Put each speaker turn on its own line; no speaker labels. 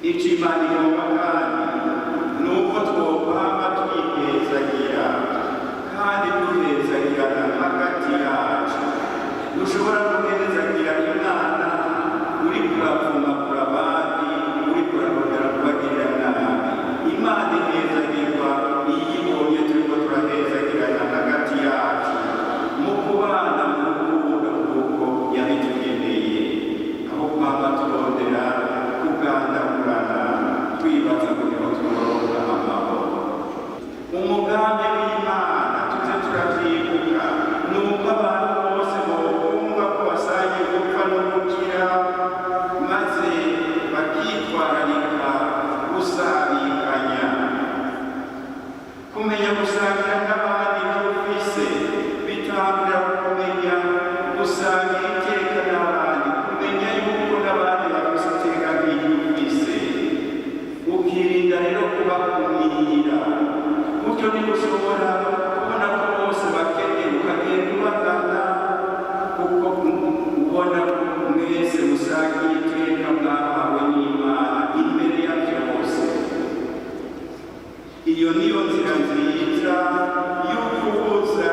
Icyo Imana igomba kandi ni uko twokwama twihezagira kandi duhezagirana hagati yacu. Ntushobora guhezagira Imana uri kuravumagura abandi, uri kurarondera kubagirira nabi. Imana ihezagirwa iyo ibonye turiko turahezagirana hagati yacu mu kubana mu rukundo kuko yabitugeneye, aho kwama turondera kugandagurana twibaza ngo niho turonka amahoro. Umugambi w'Imana, tuze turavyibuka, ni uko abantu bose bokumva ko basangiye gupfa no gukira, maze bakitwararika gusabikanya. Kumenya gusangira n'abandi ibyo ufise bitangurira kumenya gusangira iteka n'abandi, kumenya yuko n'abandi bafise iteka nk'iryo ufise, ukirinda rero kubakumira. Gutyo niba ushobora kubona ko bose bakeneye, ukagenda ubagana kuko ubona ko mwese musangiye iteka mwahawe n'Imana imbere ya byose. Iyo niyo nzira nziza yo kubuza.